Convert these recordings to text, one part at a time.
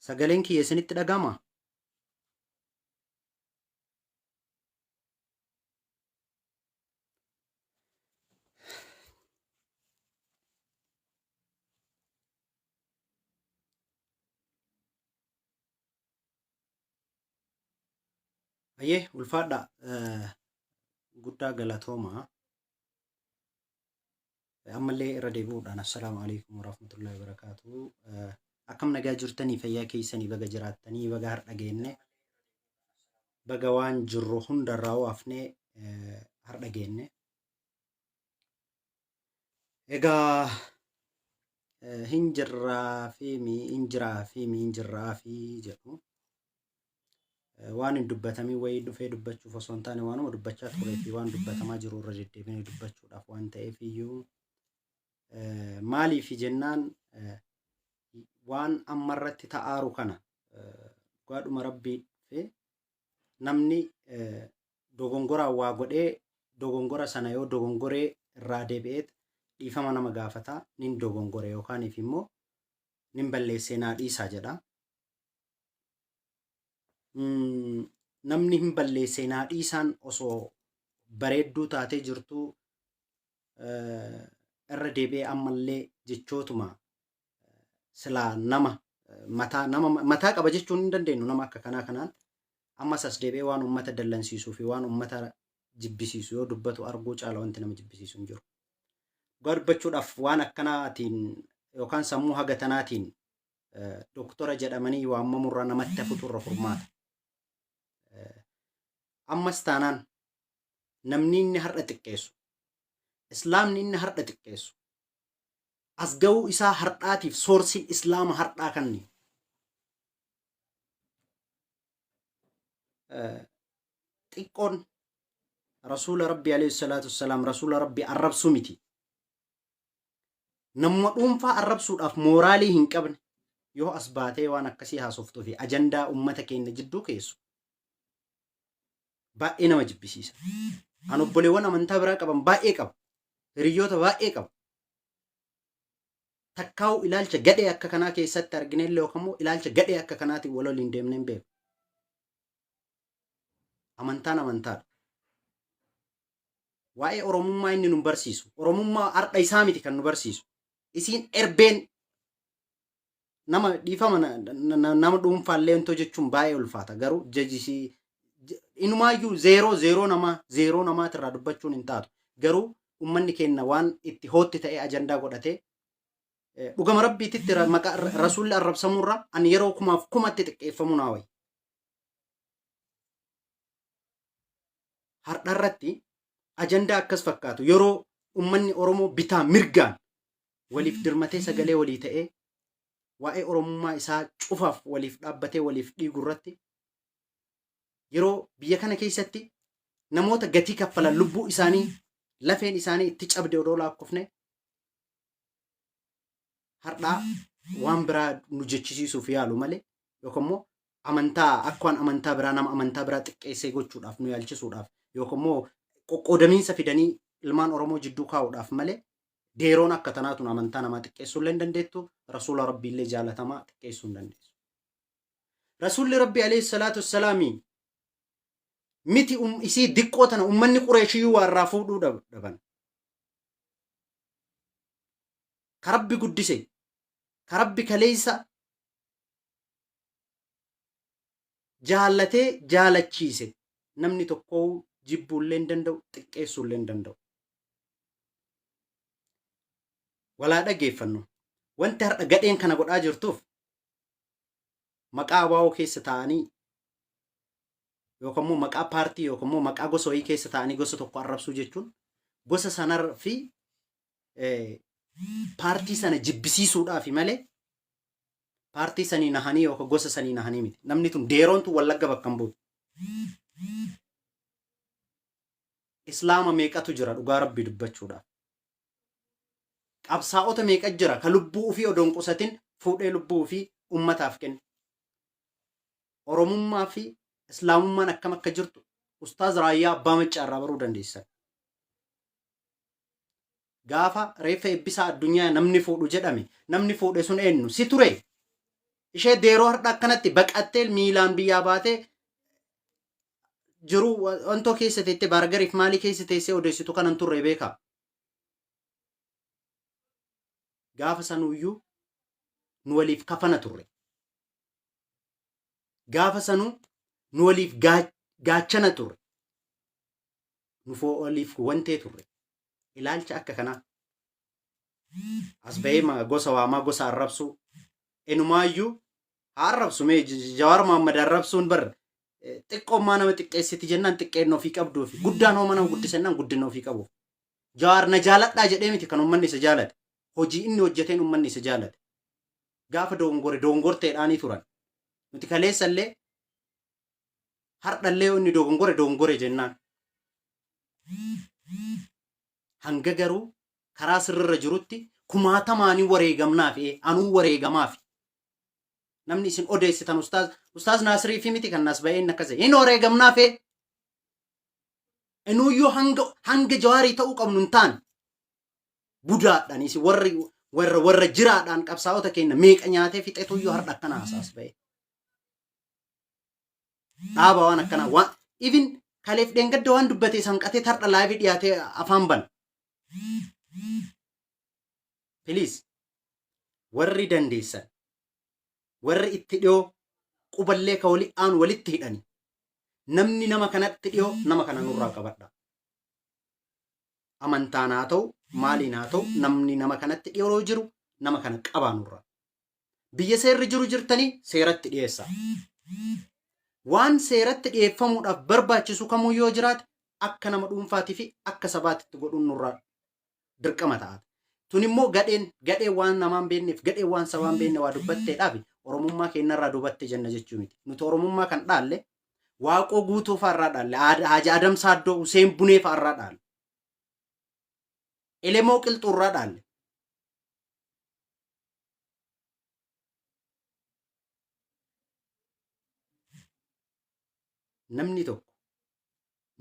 Sagaleen kiyya isinitti dhaga'ama? Ayyee ulfaadha guddaa galatooma. Ammallee irra deebi'uudhaan assalaamu alaikum warahmatullahi wabarakaatu. Akkam nagaa jirtanii fayyaa keessanii baga jiraattanii baga har'a geenne baga waan jirru hundarraa hafnee har'a geenne. Egaa hin jirraa fi hin jiraa fi hin jirraa fi jedhu. Waan hin dubbatamin wayii dhufee dubbachuuf osoo hin taane waanuma dubbachaa turee fi waan dubbatamaa jiru irra deddeebinee dubbachuudhaaf waan ta'eef iyyuu maaliif jennaan waan ammarratti ta'aaru kana dhugaadhuma rabbii dhufe namni dogongoraan waa godhee dogongora sana yoo dogongoree irraa deebi'eet dhiifama nama gaafata nin dogongore yookaaniif immoo nin balleessee naa dhiisaa jedha. Namni hin balleessee naa dhiisaan osoo bareedduu taatee jirtuu irra deebi'ee ammallee jechootuma silaa nama mataa nama mataa qaba jechuun hin dandeenyu nama akka kanaa kanaan ammas as deebi'ee waan uummata dallansiisuu fi waan uummata jibbisiisu yoo dubbatu arguu caala wanti nama jibbisiisu hin jiru. Dhugaa dubbachuudhaaf waan akkanaatiin yookaan sammuu haga tanaatiin doktora jedhamanii waamamurraa namatti hafutu irra furmaata. Ammas taanaan namni inni har'a xiqqeessu, islaamni inni har'a xiqqeessu, as ga'uu isaa har'aatiif soorsiin islaama har'aa kanni. Xiqqoon rasuula rabbii alayhi salaatu wassalaam rasuula rabbii arrabsuu miti. Namuma dhuunfaa arrabsuudhaaf mooraalii hin qabne yoo as baatee waan akkasii haasoftuu fi ajandaa uummata keenya jidduu keessu baay'ee nama jibbisiisa. An obboleewwan amantaa biraa qaban baay'ee qaba. Hiriyoota baay'ee qaba. Takkaa'u ilaalcha gadhee akka kanaa keessatti arginellee yookaan immoo ilaalcha gadhee akka kanaatiin wal waliin deemnee hin beeku. Amantaan amantaadha. Waa'ee Oromummaa inni nu barsiisu. Oromummaa har'a isaa miti kan nu barsiisu. Isiin erbeen nama dhiifama nama dhuunfaallee wantoo jechuun baay'ee ulfaata. Garuu jajisii inumaayyuu zeeroo zeeroo namaa zeeroo namaatirraa dubbachuun hin taatu. Garuu uummanni keenya waan itti hootti ta'ee ajandaa godhatee dhugama rabbiititti maqaa rasuulli arrabsamuurra ani yeroo kumaaf kumatti xiqqeeffamuu naa wayya. Har'a irratti ajandaa akkas fakkaatu yeroo ummanni Oromoo bitaa mirgaan waliif dirmatee sagalee walii ta'ee waa'ee Oromummaa isaa cufaaf waliif dhaabbatee waliif dhiigu irratti yeroo biyya kana keessatti namoota gatii kaffalan lubbuu isaanii lafeen isaanii itti cabde odoo laakkofne har'aa waan biraa nu jechisiisuuf yaalu malee yookaan immoo amantaa akka waan amantaa biraa nama amantaa biraa xiqqeessee gochuudhaaf nu yaalchisuudhaaf yookaan immoo qoqqoodamiinsa fidanii ilmaan Oromoo jidduu kaa'uudhaaf malee deeroon akka tanaatun amantaa namaa xiqqeessuu illee hin dandeettu rasuula rabbii illee jaalatamaa xiqqeessuu hin dandeessu. Rasuulli rabbii alayhi salaatu wassalaami miti isii diqqoo tana ummanni Qureeshiyyuu waa irraa fuudhuu dhaban. Ka rabbi guddise ka rabbi kaleessa jaallatee jaalachiise namni tokkoo jibbuullee hin danda'u xiqqeessuullee hin danda'u. Walaa dhaggeeffannu wanti har'a gadheen kana godhaa jirtuuf maqaa abaa'oo keessa taa'anii yookaan immoo maqaa paartii yookaan immoo maqaa gosa wayii keessa taa'anii gosa tokko arrabsuu jechuun gosa sanar fi paartii sana jibbisiisuudhaafi malee paartii sanii nahanii yookaan gosa sanii nahanii miti. Namni tun deeroon tun wallagga bakka hin buutu. Islaama meeqatu jira dhugaa rabbii dubbachuudhaaf. Qabsaa'ota meeqa jira ka lubbuu ofii odoo hin qusatin fuudhee lubbuu ofii ummataaf kenne. Oromummaa fi Islaamummaan akkam akka jirtu Ustaaz Raayyaa Abbaa Maccaa irraa baruu dandeessan. Gaafa reeffa Eebbisaa Addunyaa namni fuudhu jedhame namni fuudhe sun eenyu? Si ture? Ishee deeroo har'a akkanatti baqattee miilaan biyyaa baatee jiru wantoo keessa teettee baargariif maalii keessa teessee odeessitu kanan turre beekaa. Gaafa sanuuyyuu nu waliif kafana turre. Gaafa sanuu nu waliif gaachana turre. Nu waliif wantee turre. Ilaalcha akka kanaa. As bahee gosa waamaa gosa arrabsuu. Enumaayyuu haa arrabsu mee Jawaar Mohaammed arrabsuun bar xiqqoommaa nama xiqqeessiti jennaan xiqqeenna ofii qabduufi guddaan hooma nama guddisa jennaan guddina ofii qabuuf. Jawaar na jaaladhaa jedhee miti kan uummanni isa jaalate. Hojii inni hojjeteen uummanni isa jaalate. Gaafa dogongore dogongorteedhaanii turan. Nuti kaleessa illee hardhallee yoo inni dogongore dogongore jennaan. Hanga garuu karaa sirrirra jirutti kumaatamaanii wareegamnaaf anuu wareegamaafi. Namni isin odeessitan ustaaz Naasirii fi miti kan nas ba'ee inni akkas hin wareegamnaaf. Inuuyyuu hanga jawaarii ta'uu qabnu hin taane. Budaadhaan isin warri warra warra jiraadhaan qabsaa'ota keenya meeqa nyaatee fixetuyyuu har'a akkana haasaas ba'e. Dhaaba waan akkanaa waan even kaleef dheengadda waan dubbate sanqatee tardha laayivii dhiyaatee afaan bana. Please warri dandeessan warri itti dhiyoo quballee ka wali aanu walitti hidhani namni nama kanatti dhiyoo nama kana nurraa qabadha. Amantaan haa ta'u maaliin haa ta'u namni nama kanatti dhiyoo jiru nama kana qabaa nurraa. Biyya seerri jiru jirtanii seeratti dhiyeessaa. Waan seeratti dhiyeeffamuudhaaf barbaachisu kamuu yoo jiraate akka nama dhuunfaatii fi akka sabaatitti godhuun nurraa dirqama ta'a. Tun immoo gadheen gadheen waan namaa hin beekneef gadheen waan sabaa hin beekne waa dubbatteedhaaf Oromummaa keenyarraa dubatte jenna jechuu miti. Nuti Oromummaa kan dhaalle Waaqoo Guutuu fa'arraa dhaalle, Haaji Adam Saaddoo, Huseen Bunee fa'arraa dhaalle. Elemoo Qilxuurraa dhaalle. Namni tokko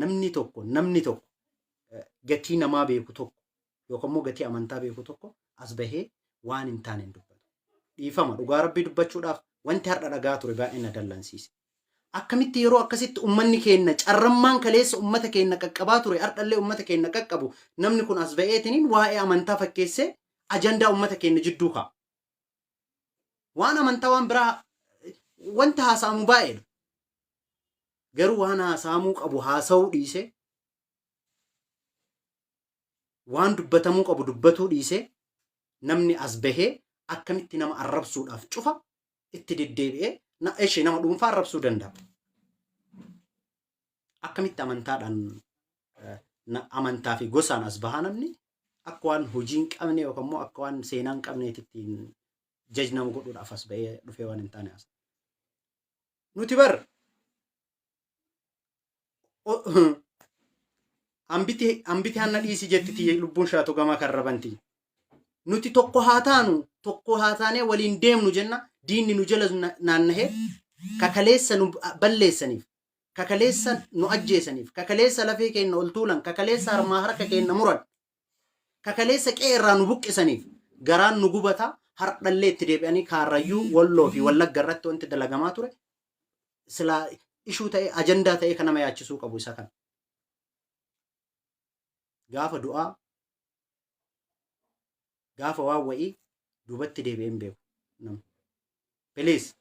namni tokko namni tokko gatii namaa beeku tokko yookaan immoo gatii amantaa beeku tokko as bahee waan hin taane hin dubbatu. Dhiifama dhugaa rabbii dubbachuudhaaf wanti har'a dhagaa ture baay'ee na dallansiise. Akkamitti yeroo akkasitti ummanni keenya carrammaan kaleessa ummata keenya qaqqabaa ture har'allee ummata keenya qaqqabu namni kun as ba'eetiniin waa'ee amantaa fakkeessee ajandaa ummata keenya jidduu kaa'a. Waan amantaa waan biraa wanta haasa'amu baay'eedha. Garuu waan haasa'amuu qabu haasa'uu dhiisee waan dubbatamuu qabu dubbatuu dhiisee namni as bahee akkamitti nama arrabsuudhaaf cufa itti deddeebi'ee na ishee nama dhuunfaa arrabsuu danda'a. Akkamitti amantaadhaan amantaa fi gosaan as bahaa namni akka waan hojii hin qabne yookaan immoo akka waan seenaa hin qabneetitti jaj nama godhuudhaaf as bahee dhufee waan hin taane haasa. Nuti bar hambiti hambiti hanna dhiisi jettiti lubbuun shaatu gamaa kan rabanti. Nuti tokko haa taanu tokko haa taanee waliin deemnu jenna diinni nu jala naannahee kakaleessa nu balleessaniif kakaleessa nu ajjeesaniif kakaleessa lafee keenya ol tuulan kakaleessa harmaa harka keenya muran kakaleessa qe'ee irraa nu buqqisaniif garaan nu gubata hardhallee itti deebi'anii kaarrayyuu walloo fi wallagga irratti wanti dalagamaa ture silaa ishuu ta'e ajandaa ta'e kan nama yaachisuu qabu isa kana. Gaafa du'aa gaafa waan wa'ii duubatti deebi'ee hin beeku namni. Please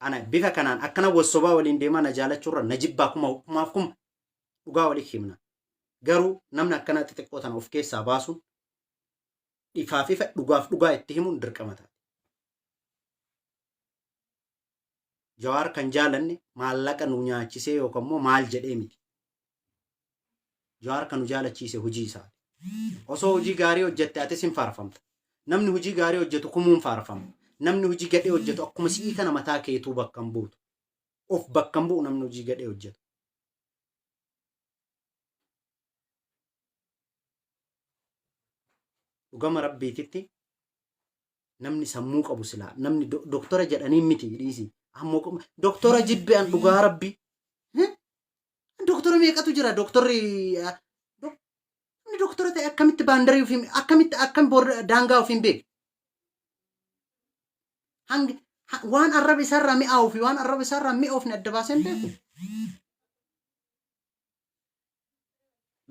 ana bifa kanaan akkana wassobaa waliin deemaa na jaalachuurra na jibbaa kuma kumaaf kuma dhugaa walii himna. Garuu namni akkanaa xixiqqoo tana of keessaa baasuun ifaaf ifa dhugaaf dhugaa itti himuun dirqama ta'a. Jawaar kan jaalanne maallaqa nu nyaachisee yookaan immoo maal jedhee miti. Jawaar kan nu jaalachiise hojii isaati. Osoo hojii gaarii hojjette atis hin faarfamta. Namni hojii gaarii hojjetu kumuun faarfama. Namni hojii gadhee hojjetu akkuma si'ii kana mataa keetuu bakka hin buutu. Of bakka hin bu'u namni hojii gadhee hojjetu. Dhugama rabbiititti namni sammuu qabu silaa namni doktora jedhanii miti dhiisi. Ammoo doktora jibbe an dhugaa rabbi. Doktora meeqatu jira doktorri namni doktora ta'e akkamitti baandarii ofii akkamitti akkam daangaa ofii hin beeku. Waan arraba isaarraa mi'aawuu fi waan arraba isaarraa hin mi'oofne adda baasee hin beeku.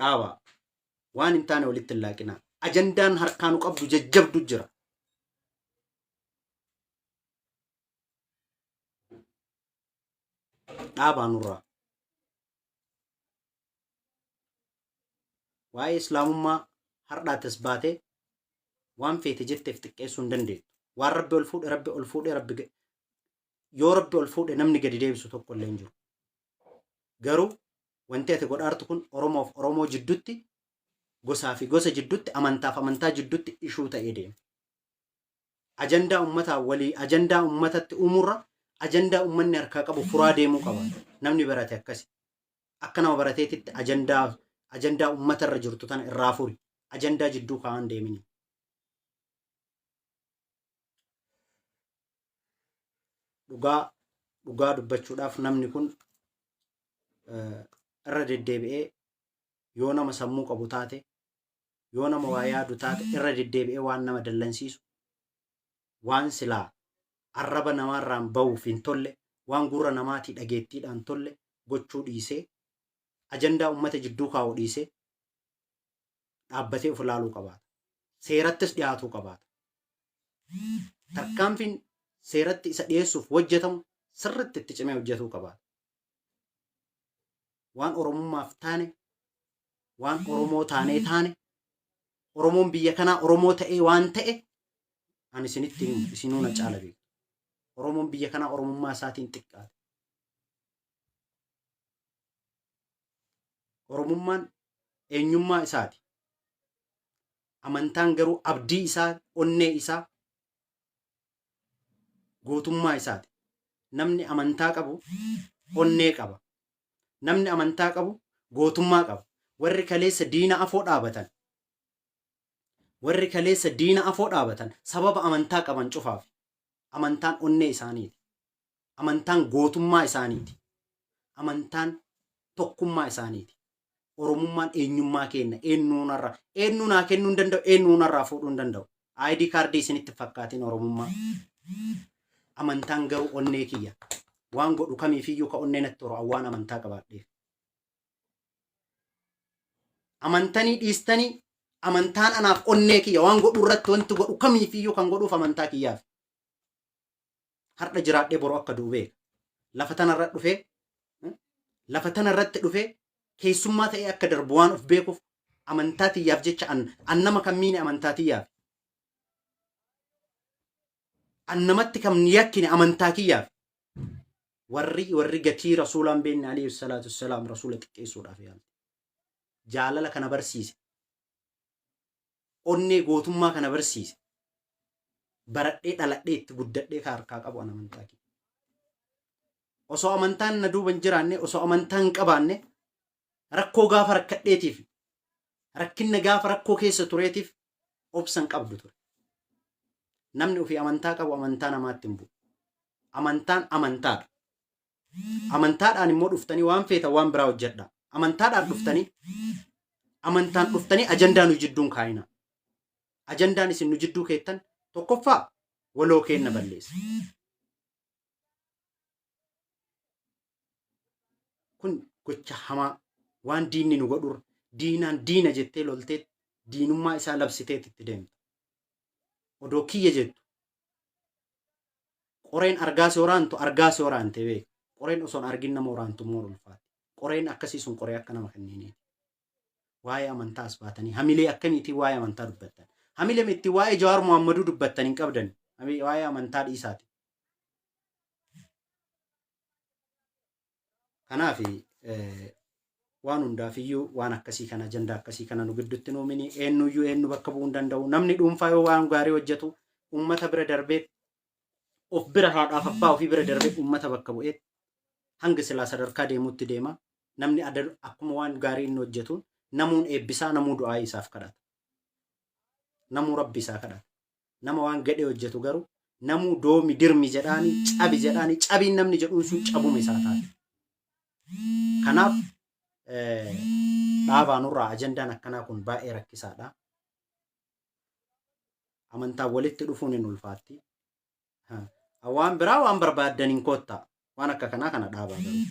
Dhaabaa. Waan hin taane walitti hin laaqinaa. Ajandaan harkaa nu qabdu jajjabdu jira. Dhaabaa nurraa. Waa'ee Islaamummaa har'aati as baatee waan feete jetteef xiqqeessuu hin dandeettu. Waan Rabbi ol fuudhe Rabbi ol fuudhe Rabbi yoo Rabbi ol fuudhe namni gadi deebisu tokko illee hin jiru. Garuu wanti ati godhaartu kun Oromoof Oromoo jiddutti gosaa fi gosa jiddutti amantaaf amantaa jiddutti ishuu ta'ee deema. Ajandaa ummataa walii ajandaa ummatatti uumurra ajandaa ummanni harkaa qabu furaa deemuu qaba. Namni barate akkasi. Akka nama barateetitti ajandaa ajandaa ummata irra jirtu tana irraa furi. Ajandaa jidduu kaa'an deemini. Dhugaa dhugaa dubbachuudhaaf namni kun irra deddeebi'ee yoo nama sammuu qabu taate yoo nama waa yaadu taate irra deddeebi'ee waan nama dallansiisu waan silaa arraba namaarraan bahuuf hin tolle waan gurra namaatii dhageettiidhaan tolle gochuu dhiisee ajandaa ummata jidduu kaa'u dhiisee dhaabbatee of ilaaluu qabaata. Seerattis dhiyaatuu qabaata. Tarkaanfiin seeratti isa dhiyeessuuf hojjetamu sirritti itti cimee hojjetuu qabaata. Waan Oromummaaf taane, waan Oromoo taanee taane, Oromoon biyya kanaa Oromoo ta'ee waan ta'e ani isinitti himu isinuu na caala beektu. Oromoon biyya kanaa Oromummaa isaatiin xiqqaate. Oromummaan eenyummaa isaati. Amantaan garuu abdii isaa, onnee isaa, gootummaa isaati. Namni amantaa qabu onnee qaba. Namni amantaa qabu gootummaa qaba. Warri kaleessa diina afoo dhaabatan warri kaleessa diina afoo dhaabatan sababa amantaa qaban cufaaf amantaan onnee isaaniiti. Amantaan gootummaa isaaniiti. Amantaan tokkummaa isaaniiti. Oromummaan eenyummaa keenna eenyuu narraa eenyuu naa kennuu hin danda'u eenyuu narraa fuudhuu hin danda'u. ID kaardii isinitti fakkaatiin Oromummaa. Amantaan garuu onnee kiyya. Waan godhu kamiifiyyuu ka onnee natti horu waan amantaa qabaadheef. Amantanii dhiistanii amantaan anaaf onnee kiyya waan godhu irratti wanti godhu kamiifiyyuu kan godhuuf amantaa kiyyaaf. Har'a jiraadhee boru akka du'u beeka. Lafa tanarra dhufee lafa tanarratti dhufee keessummaa ta'ee akka darbu waan of beekuuf amantaa tiyyaaf jecha an an nama kan miine amantaa tiyyaaf. An namatti kan yakkine amantaa kiyyaaf. Warri warri gatii rasuulaan beekne alayhi salaatu wassalaam rasuula xiqqeessuudhaaf yaalte. Jaalala kana barsiise. Onnee gootummaa kana barsiise. Baradhee dhaladhee itti guddadhee ka harkaa qabu an amantaa kiyya. Osoo amantaan na duuba hin jiraanne, osoo amantaa hin qabaanne, rakkoo gaafa rakkadheetiif, rakkinna gaafa rakkoo keessa tureetiif obsa hin qabdu ture. Namni ofii amantaa qabu amantaa namaatti hin bu'u. Amantaan amantaadha. Amantaadhaan immoo dhuftanii waan feetan waan biraa hojjedha. Amantaadhaan dhuftanii amantaan dhuftanii ajandaa nu jidduun kaayina. Ajandaan isin nu jidduu keettan tokkoffaa waloo keenna balleessa. Kun gocha hamaa waan diinni nu godhurra diinaan diina jettee loltee diinummaa isaa labsiteet itti deemta. Odoo kiyya jettu Qoreen argaa si waraantu argaa si waraante beeka. Qoreen osoo hin argin nama waraantu immoo ulfaati. Qoreen akkasii sun qoree akka nama kanneeniiti. Waa'ee amantaa as baatanii hamilee akkamiitiin waa'ee amantaa dubbattan? Hamilee itti waa'ee Jawaar Mohammaduu dubbattan hin qabdan. Waa'ee amantaa dhiisaati. Kanaaf waan hundaafiyyuu waan akkasii kana ajandaa akkasii kana nu gidduutti nu uumini eenyuyyuu eenyu bakka bu'uu hin danda'u. Namni dhuunfaa yoo waan gaarii hojjetu uummata bira darbee of bira haadhaaf abbaa ofii bira darbee uummata bakka bu'ee hanga silaa sadarkaa deemuutti deema. Namni akkuma waan gaarii inni hojjetuun namuun eebbisaa namuu du'aa isaaf kadhata. Namuu rabbi isaa kadhata. Nama waan gadhee hojjetu garuu namuu doomi dirmi jedhaani cabi jedhaani cabiin namni jedhuun sun cabuma isaa taate. Kanaaf dhaabaa nurraa ajandaan akkanaa kun baay'ee rakkisaadha. Amantaan walitti dhufuun hin ulfaatti. Waan biraa waan barbaaddaniin koottaa. Waan akka kanaa kana dhaabaa garuu.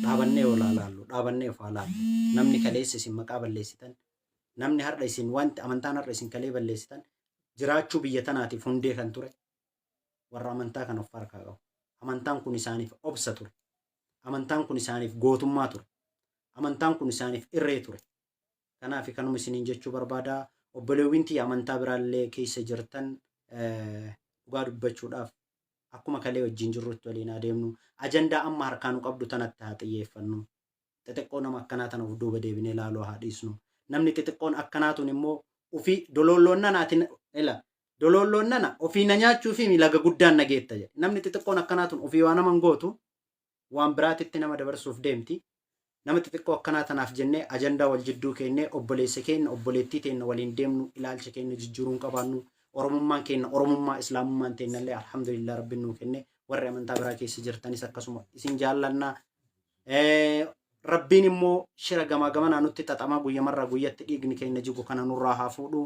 Dhaabannee ol haa laallu, dhaabannee of haa laallu. Namni kaleessa isin maqaa balleessitan, namni har'a isin wanti amantaan har'a isin kalee balleessitan jiraachuu biyya tanaatiif hundee kan ture warra amantaa kan of harkaa qabu. Amantaan kun isaaniif obsa ture. Amantaan kun isaaniif gootummaa ture. Amantaan kun isaaniif irree ture. Kanaaf kanuma isiniin jechuu barbaada. Obboleewwiin tiyya amantaa biraallee keessa jirtan dhugaa dubbachuudhaaf akkuma kalee wajjin jirrutti waliin haa deemnu. Ajandaa amma harkaa nu qabdu tanatti haa xiyyeeffannu. Xixiqqoo nama akkanaa tana of duuba deebinee laaluu haa dhiisnu. Namni xixiqqoon akkanaa tun immoo ofii doloolloonnana ati ila doloolloonnana ofii na nyaachuu fi laga guddaan na geetta jedhe. Namni xixiqqoon akkanaa tun ofii waa nama hin gootu waan biraatitti nama dabarsuuf deemti. Nama xixiqqoo akkanaa tanaaf jennee ajandaa wal jidduu keennee obboleessa keenna obboleettii teenna waliin deemnu ilaalcha keenna jijjiiruu hin qabaannu. Oromummaan keenna Oromummaa Islaamummaan teennallee alhamdulillah Rabbiin nuu kenne warri amantaa biraa keessa jirtanis akkasuma isin jaallannaa. Rabbiin immoo shira gamaa gamanaa nutti xaxamaa guyyamarraa guyyatti dhiigni keenya jigu kana nurraa haa fuudhu.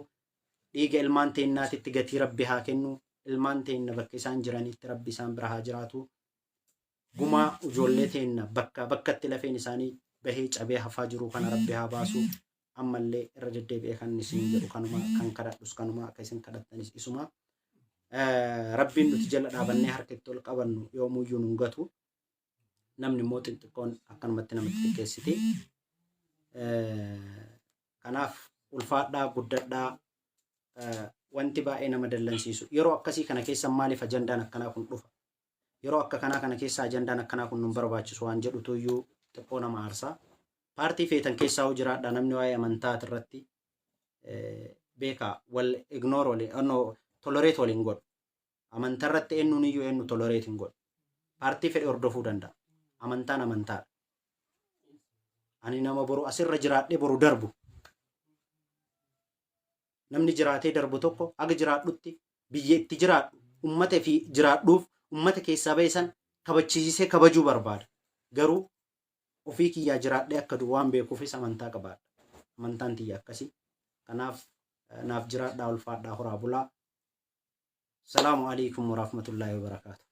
Dhiiga ilmaan teennaatitti gatii Rabbi haa kennu. Ilmaan teenna bakka isaan jiranitti Rabbi isaan bira haa jiraatu. Gumaa ijoollee teenna bakkaa bakkatti lafeen isaanii bahee cabee hafaa jiru kana Rabbi haa baasu. Ammallee irra deddeebi'ee kan isin jedhu kanuma kan kadhadhus kanuma akka isin kadhattanis isuma. Rabbiin nuti jala dhaabannee harka itti ol qabannu yoomuyyuu nun gatu. Namni immoo xixxiqqoon akkanumatti namatti xiqqeessiti. Kanaaf ulfaadhaa guddadhaa wanti baay'ee nama dallansiisu yeroo akkasii kana keessa maaliif ajandaan akkanaa kun dhufa? Yeroo akka kanaa kana keessa ajandaan akkanaa kun nun barbaachisu waan jedhutu iyyuu xiqqoo nama aarsa. Paartii feetan keessaa hoo jiraadhaa namni waa'ee amantaa irratti beekaa wal ignore waliin no tolerate waliin godhu. Amantaa irratti eenyuun iyyuu eenyu tolerate hin godhu. Paartii fedhe hordofuu danda'a. Amantaan amantaadha. Ani nama boru asirra jiraadhee boru darbu. Namni jiraatee darbu tokko haga jiraadhutti biyya itti jiraadhu ummata fi jiraadhuuf ummata keessaa ba'e san kabachiisee kabajuu barbaada. Garuu ofii kiyyaa jiraadhee akka du'u waan beekuufis amantaa qabaadha. Amantaan tiyya akkasii. Kanaaf naaf jiraadhaa ulfaadhaa horaa bulaa. Salaamu alaikum warahmatullaahi wabarakaatu.